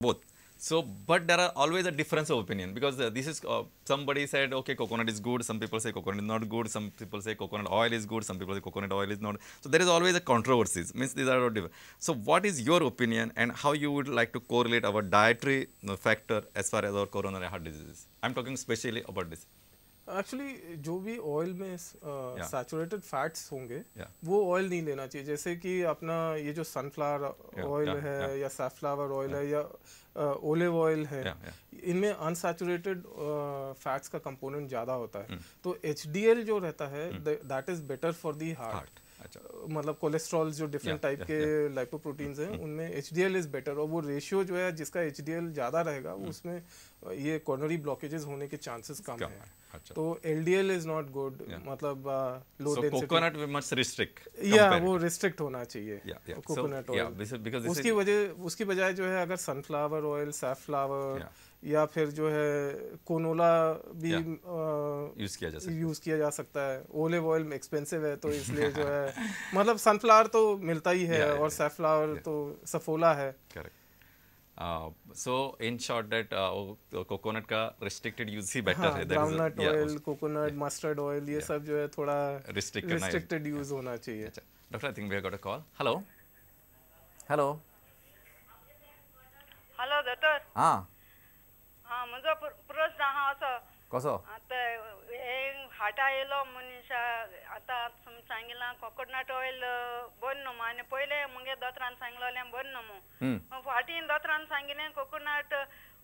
Both. So, but there are always a difference of opinion because this is somebody said, okay, coconut is good. Some people say coconut is not good. Some people say coconut oil is good. Some people say coconut oil is not. So there is always a controversies. Means these are all different. So what is your opinion and how you would like to correlate our dietary factor as far as our coronary heart diseases? I am talking specially about this. Actually जो भी oil में saturated fats होंगे वो oil नहीं लेना चाहिए. जैसे कि अपना ये जो सनफ्लावर ऑयल है या सैफ्लावर ऑयल है या ओलिव ऑयल है, इनमें अनसैचुरेटेड फैट्स का कंपोनेंट ज़्यादा होता है. तो HDL जो रहता है that is better for the heart. मतलब कोलेस्ट्रॉल जो डिफरेंट टाइप के लाइपोप्रोटीन्स हैं उनमें HDL is better, और वो रेशियो जो है जिसका HDL ज़्यादा रहेगा उसमें ये कोरोनरी ब्लॉकेजेस होने के चांसेस कम है. तो LDL is not good, मतलब low density. Coconut we must restrict, या वो रिस्ट्रिक्ट होना चाहिए कोकोनट ऑयल. उसकी बजाय जो है अगर सनफ्लावर ऑयल, सैफ्लावर या फिर जो है कोनोला भी यूज़ किया जा सकता है. ओलिव ऑयल एक्सपेंसिव है तो इसलिए जो है मतलब सनफ्लावर तो मिलता ही है और सैफ्लावर तो सफोला है. Correct. So in short that coconut का रिस्ट्रिक्टेड यूज ही बेटर है. Groundnut oil, coconut, mustard oil, ये सब जो है थोड़ा रिस्ट्रिक्टेड यूज होना चाहिए. Doctor, I think we have got a call. Hello, hello, hello doctor. हां हां, म्हजो प्रश्न आहा असो. कसो? आतां हे हाटा येयलो मनीस, आतां तुमी सांगिलां कोकोनट ऑयल बरें न्हू, आनी पयलें मुगे दोतोरान सांगलेलें बरें न्हू म्हूण, फाटीं दोतोरान सांगिलें कोकोनट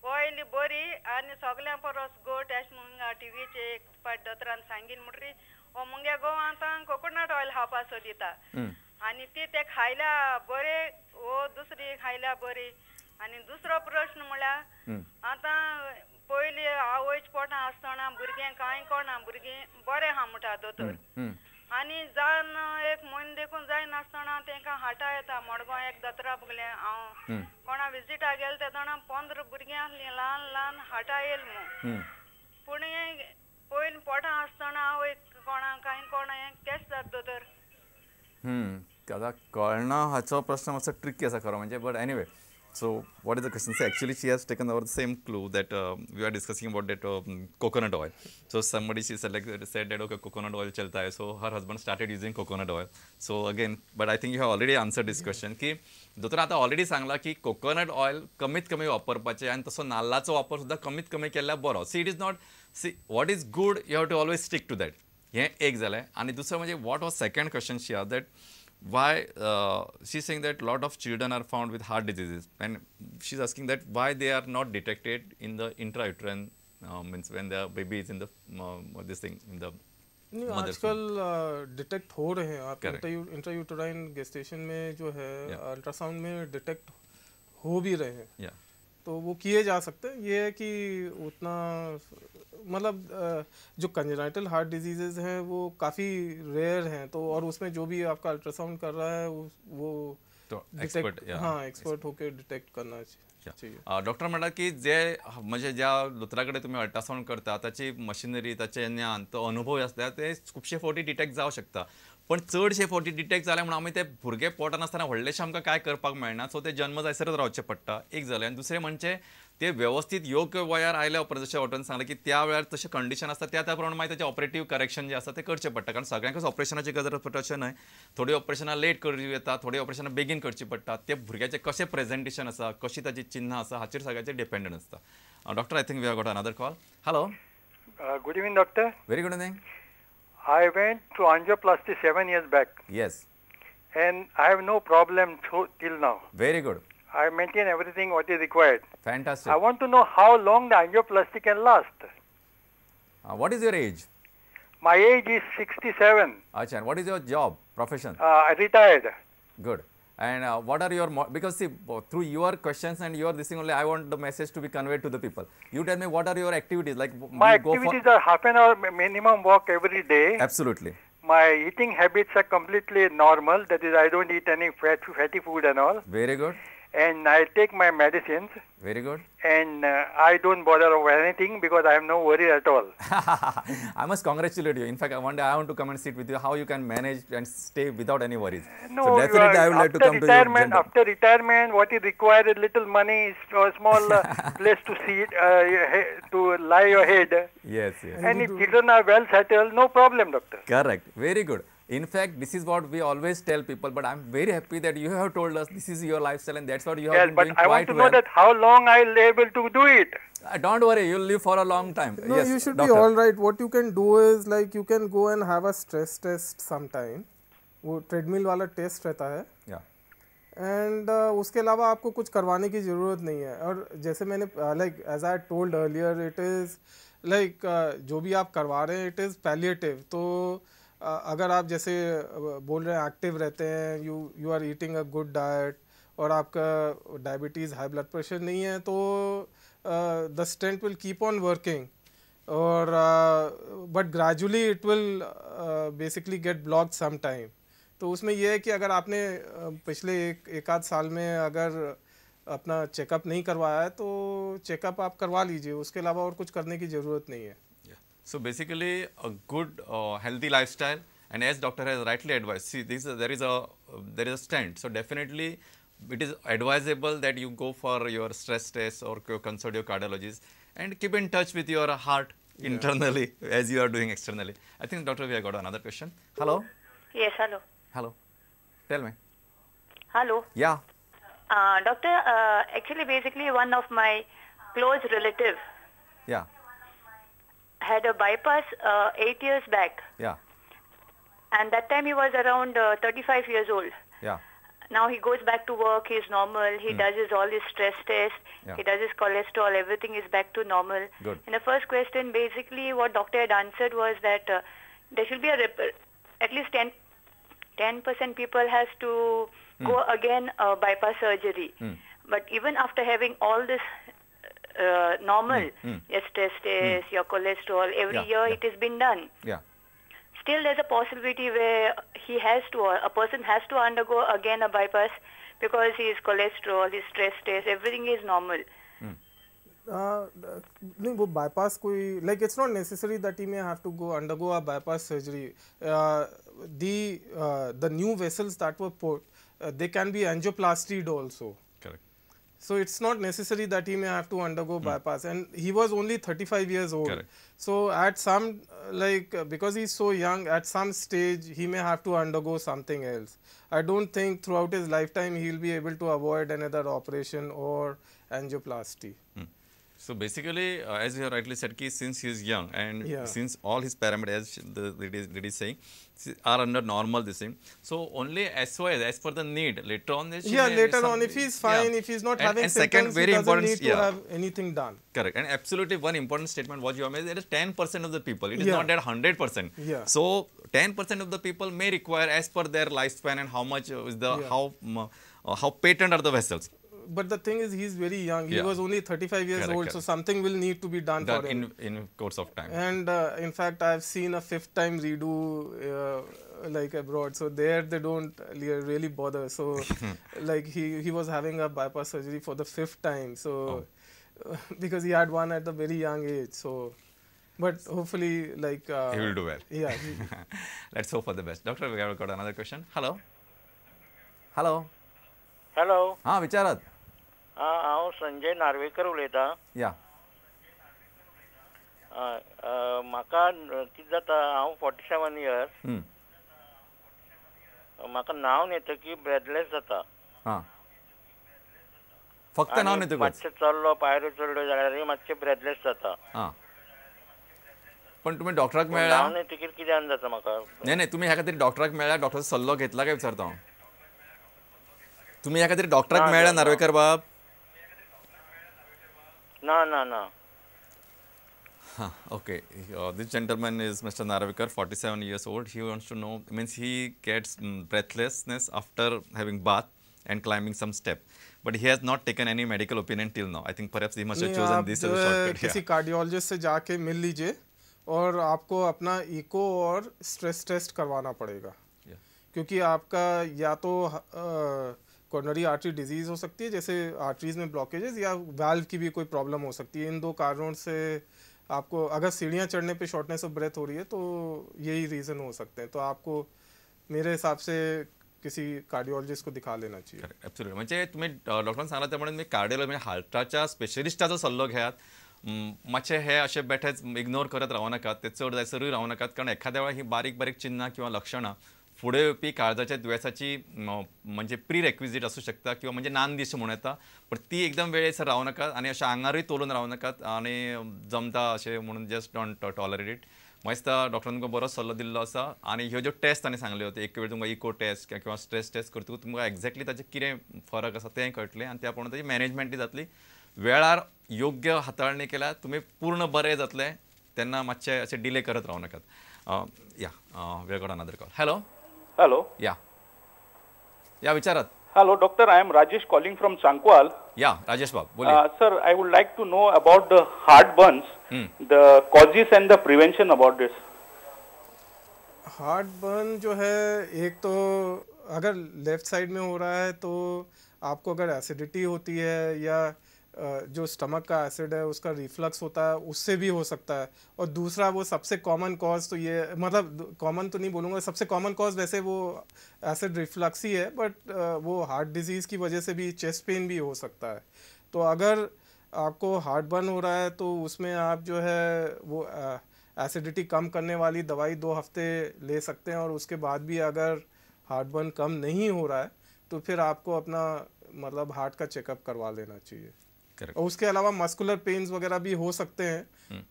ऑयल बरी आनी सगळ्यां परस गोड अशें म्हणून टिवीचेर एक फावट दोतोरान सांगिलें म्हणटरी हो मुगे घोव आतां कोकोनट ऑयल खावपा सोदिता आनी ती ते खायल्या बरें वो दुसरी खायल्या बरी. आनी दुसरो प्रश्न म्हळ्यार आतां पयलीं आवयच्या पोटां आसतना भुरगें कांय कोणा भुरगीं बरें आहा म्हणटा दोतोर, आनी जावन एक म्हयनो देखून जायनासतना तेंकां हार्टा येता. मडगांव एक दोतोरा बगलें हांव कोणा विजिटा गेलें तेदोणा 15 भुरगीं आसलीं ल्हान ल्हान हार्टा येयल म्हूण, पूण पयलीं पोटां आसतना आवय कोणा कांय कोणा हें केश जाता दोतोर? आतां कळना हाचो प्रश्न मातसो ट्रिकी आसा खरो म्हणजे, but anyway. So what is the question? So actually she has taken over the same clue that we are discussing about that coconut oil. So somebody she said, like, said that okay, coconut oil chalta hai. So her husband started using coconut oil. So again, but I think you have already answered this question की दोतोर आतां already सांगला की coconut oil कमीत कमी वापरपाचें आनी तसो नाल्लाचो वापर सुद्दां कमीत कमी केल्यार बरो. See it is not, see what is good you have to always stick to that. हें एक जालें. आनी दुसरें म्हणजे what was second question she asked that why she's saying that lot of children are found with heart diseases and she's asking that why they are not detected in the intrauterine means when the baby is in the this thing in the mother's. आजकल detect हो रहे हैं. आप intrauterine gestation में जो है ultrasound में detect हो भी रहे हैं, तो वो किए जा सकते हैं. ये है कि उतना मतलब जो कंजेनाइटल हार्ट डिजीजेज हैं वो काफ़ी रेयर हैं, तो और उसमें जो भी आपका अल्ट्रासाउंड कर रहा है वो तो एक्सपर्ट, हाँ एक्सपर्ट होके डिटेक्ट करना चाहिए. डॉक्टर म्हणटा की जे म्हणजे ज्या दोतोरा कडेन तुमी अल्ट्रासाउंड करता ताची मशिनरी, ताचें ज्ञान, तो अनुभव आसता ते खुबशे फावटी डिटेक्ट जावं शकता, पण चडशे फावटी डिटेक्ट जाले म्हणून आमी ते भुरगे पोटान आसतना व्हडलेशें आमकां कांय करपाक मेळना. सो ते जन्म जायसरच रावचें पडटा. एक जालें. आनी दुसरें म्हणजे ते वेवस्थीत योग्य वयार आयल्या उपरांत जशें डॉक्टरान सांगलें की त्या वेळार तशें कंडिशन आसता त्या प्रमाणे मागीर ताचें ऑपरेटीव करेक्शन जें आसा तें करचें पडटा, कारण सगळ्यांकच ऑपरेशनाची गरज पडटा अशें न्हय. थोडीं ऑपरेशनां लेट करूं येता, थोडीं ऑपरेशनां बेगीन करचीं पडटा. ते भुरग्याचें कशें प्रेजेंटेशन आसा, कशी ताची चिन्हां आसा हाचेर सगळ्याचेर डिपेंडंट आसता. Doctor, I think we have got another call. Hello, good evening doctor. Very good evening. I went to angioplasty 7 years back. Yes. And I have no problem till now. Very good. I maintain everything what is required. Fantastic. I want to know how long the angioplasty can last. What is your age? My age is 67. Acha, and what is your job, profession? I retired. Good. And what are your, because see, through your questions and your this thing only, I want the message to be conveyed to the people. You tell me what are your activities? Like my activities are half an hour minimum walk every day. Absolutely. My eating habits are completely normal. That is, I don't eat any fatty food and all. Very good. And I take my medicines. Very good. And I don't bother over anything because I have no worry at all. I must congratulate you. In fact, one day I want to come and sit with you how you can manage and stay without any worries. No, so definitely I would like to come to you. After retirement, what is required is little money, a small place to sit, to lie your head. Yes, yes. And if children are well settled, no problem, doctor. Correct. Very good. In fact, this is what we always tell people, but I'm very happy that you have told us this is your lifestyle and that's what you have been doing quite well. But I want to know that how long I'll be able to do it. Don't worry, you'll live for a long time. No, yes, you should doctor. Be all right. What you can do is, like, you can go and have a stress test sometime. वो treadmill वाला test रहता है. Yeah. And उसके अलावा आपको कुछ करवाने की ज़रूरत नहीं है. और जैसे मैंने like as I told earlier, it is like जो भी आप करवा रहे हैं, it is palliative. तो अगर आप जैसे बोल रहे हैं एक्टिव रहते हैं, you are eating a good diet और आपका डायबिटीज़ हाई ब्लड प्रेशर नहीं है, तो the stent will keep on working Aur but gradually it will basically get blocked some time. तो उसमें यह है कि अगर आपने पिछले एक आध साल में अगर अपना चेकअप नहीं करवाया है तो चेकअप आप करवा लीजिए, उसके अलावा और कुछ करने की ज़रूरत नहीं है. So basically a good healthy lifestyle, and as doctor has rightly advised, see this there is a stent, so definitely it is advisable that you go for your stress test or consult your cardiologist and keep in touch with your heart internally as you are doing externally. I think doctor, we have got another question. Hello. Yes, hello. Hello. Tell me. Hello. Yeah. Doctor, actually basically one of my close relative. Yeah. Had a bypass 8 years back. Yeah. And that time he was around 35 years old. Yeah. Now he goes back to work, he's normal, he does his all his stress tests, he does his cholesterol, everything is back to normal. Good. And the first question, basically what doctor had answered was that there should be a at least 10% people has to go again bypass surgery. But even after having all this normal, your stress test, your cholesterol, every year it has been done. Yeah. Still there's a possibility where he has to, a person has to undergo again a bypass because his cholesterol, his stress test, everything is normal. नहीं, वो bypass कोई, like it's not necessary that he may have to go undergo a bypass surgery. The new vessels that were put, they can be angioplastied also. Correct. So it's not necessary that he may have to undergo bypass, and he was only 35 years old. Correct. So at some, like because he's so young, at some stage he may have to undergo something else. I don't think throughout his lifetime he'll be able to avoid another operation or angioplasty. So basically, as you have rightly said, ki since he is young and since all his parameters, as the lady is saying, are under normal this thing. So only as per the need later on. Yeah, later on if he is fine, if he is not having and symptoms, second, very he doesn't important, need to have anything done. Correct. And absolutely one important statement what you have made, there is 10% of the people. It is not that 100%. Yeah. So 10% of the people may require as per their lifespan and how much is the how patent are the vessels. But the thing is, he's very young. He was only 35 years old, so something will need to be done for him. In course of time. And in fact, I've seen a 5th time redo like abroad. So there they don't really bother. So like he was having a bypass surgery for the 5th time. So because he had one at a very young age. So, but hopefully like... he will do well. Yeah. Let's hope for the best. Doctor, we have got another question. Hello. Hello. Hello. हाँ, विचारात. हांव संजय नार्वेकर उलयतां. या. म्हाका कितें जाता, हांव 47 years, म्हाका न्हांवन येतकीर ब्रेथलेस जाता. हां, फक्त न्हांवन येतकच मातशें चल्लो, पायऱ्यो चडल्यो जाल्यारय मातशें ब्रेथलेस जाता. हां, पण तुम्ही डॉक्टराक मेळ्ळा? न्हांवन येतकीर कित्यान जाता म्हाका? नाही नाही, तुम्ही ह्या खातीर डॉक्टराक मेळ्ळा, डॉक्टराचो सल्लो घेतला काय विचारता हांव. तुम्ही ह्या खातीर डॉक्टराक मेळ्ळा नार्वेकर बाब? ना ना ना. Okay, this gentleman is Mr. Narvekar, 47 years old. He wants to know, means he gets breathlessness after having bath and climbing some step, but he has not taken any medical opinion till now. I think perhaps he must have chosen this as a shortcut. किसी cardiologist से जाके मिल लीजिए और आपको अपना eco और stress taste करवाना पड़ेगा. क्योंकि आपका या तो कोरोनरी आर्टरी डिजीज़ हो सकती है, जैसे आर्टरीज़ में ब्लॉकेजेस, या वाल्व की भी कोई प्रॉब्लम हो सकती है। इन दो कारणों से आपको अगर सीढ़ियाँ चढ़ने पे शॉर्टनेस ऑफ ब्रेथ हो रही है तो यही रीज़न हो सकते हैं। तो आपको मेरे हिसाब से किसी कार्डियोलॉजिस्ट को दिखा लेना चाहिए। ॲब्सोल्युटली, म्हणजे तुम्ही डॉक्टरान सांगला त्याप्रमाणे तुम्ही कार्डिओलॉजी म्हणजे हार्टाच्या स्पेशलिस्टाचो सल्लो घेयात। मातशें हे अशें बेठेच इग्नोर करत रावं नाकात, ते चड जायसरूय रावं नाकात, कारण एखाद्या वेळार ही बारीक बारीक चिन्हां किंवा लक्षणां फुडें येवपी काळजाच्या दुयेंसाची म्हणजे प्री रेक्विजीट आसूं शकता किंवा म्हणजे नांदी अशें म्हणूं येता, पण ती एकदम वेळेसर रावं नाकात आनी अशें आंगारूय तोलून रावं नाकात आनी जमता अशें म्हणून जस्ट don't tolerate it. म्हाका दिसता डॉक्टरान तुमकां बरो सल्लो दिल्लो आसा आनी ह्यो ज्यो टेस्ट ताणें सांगल्यो त्यो एक वेळ तुमकां इको टेस्ट किंवा स्ट्रेस टेस्ट करतकूच तुमकां एक्झॅक्टली ताचें कितें फरक आसा तें कळटलें आनी त्या प्रमाणे ताची मॅनेजमेंटूय जातली। वेळार योग्य हाताळणी केल्यार तुमी पूर्ण बरे जातले, तेन्ना मातशें अशें डिले करत रावं नाकात। Yeah we got another call. Hello. Hello. Yeah yeah विचारात। Hello doctor, I am Rajesh calling from Sancoale. Yeah Rajesh बाब बोलिए। Sir, I would like to know about the heart burns, the causes and the prevention about this. Heart burn जो है, एक तो अगर left side में हो रहा है तो आपको अगर एसिडिटी होती है या जो स्टमक का एसिड है उसका रिफ्लक्स होता है, उससे भी हो सकता है। और दूसरा वो सबसे कॉमन कॉज तो ये, मतलब कॉमन तो नहीं बोलूँगा, सबसे कॉमन कॉज वैसे वो एसिड रिफ्लक्स ही है, बट वो हार्ट डिजीज़ की वजह से भी चेस्ट पेन भी हो सकता है। तो अगर आपको हार्ट बर्न हो रहा है तो उसमें आप जो है वो एसिडिटी कम करने वाली दवाई 2 हफ्ते ले सकते हैं, और उसके बाद भी अगर हार्ट बर्न कम नहीं हो रहा है तो फिर आपको अपना मतलब हार्ट का चेकअप करवा लेना चाहिए। और उसके अलावा मस्कुलर पेन्स वगैरह भी हो सकते हैं,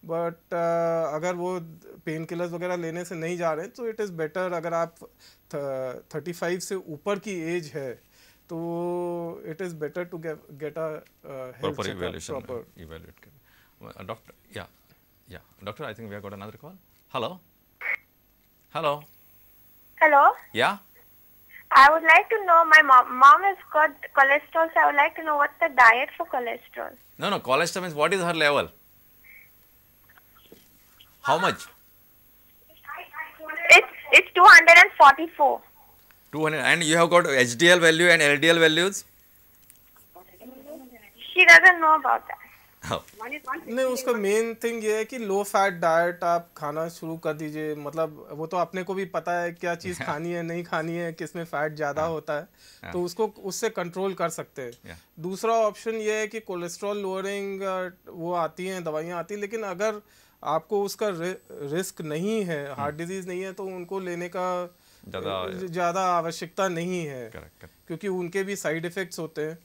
बट अगर वो पेन किलर्स वगैरह लेने से नहीं जा रहे हैं तो it is better, अगर आप 35 से ऊपर की एज है तो it is better to get a health checkup, proper evaluate. Doctor, yeah yeah doctor, I think we have got another call. Hello. Hello. Hello. Yeah, I would like to know, my mom has got cholesterol, so I would like to know what's the diet for cholesterol. No, no, cholesterol means what is her level? How much? It's 244. 200, and you have got HDL value and LDL values? She doesn't know about that. नहीं, उसका main thing ये है कि low fat diet आप खाना शुरू कर दीजिए। मतलब वो तो अपने को भी पता है क्या चीज़ खानी है, नहीं खानी है, किसमें फैट ज़्यादा होता है, तो उसको उससे कंट्रोल कर सकते हैं। दूसरा ऑप्शन ये है कि कोलेस्ट्रॉल लोअरिंग वो आती हैं, दवाइयाँ आती हैं, लेकिन अगर आपको उसका रिस्क नहीं है, हार्ट डिजीज़ नहीं है, तो उनको लेने का ज़्यादा आवश्यकता नहीं है, क्योंकि उनके भी साइड इफ़ेक्ट्स होते हैं।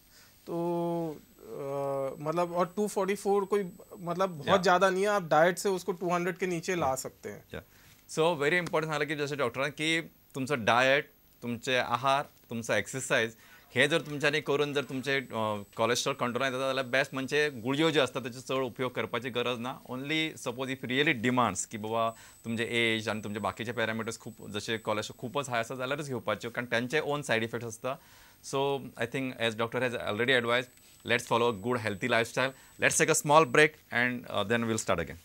तो मतलब और 244 कोई मतलब बहुत ज़्यादा नहीं है, आप डाइट से उसको 200 के नीचे ला सकते हैं। सो वेरी इम्पॉर्टंट झालं की जशें डॉक्टरान की तुमचो डायट, तुमचे आहार, तुमचो एक्सरसाइज हे जर तुमच्यांनी करून जर तुमचे कोलेस्ट्रॉल कंट्रोलान येता जाल्यार बेस्ट म्हणजे गुळयो ज्यो आसता ताचो चड उपयोग करपाची गरज ना। Only suppose if really demands की बाबा तुमचे एज आनी तुमचे बाकीचे पॅरामिटर्स खूब जशे कोलेस्ट्रॉल खूपच हाय आसा जाल्यारच घेवपाच्यो, कारण तांचे ओन सायड इफेक्ट्स आसता। So I think as doctor has already advise, let's follow a good healthy lifestyle. Let's take a small break and then we'll start again.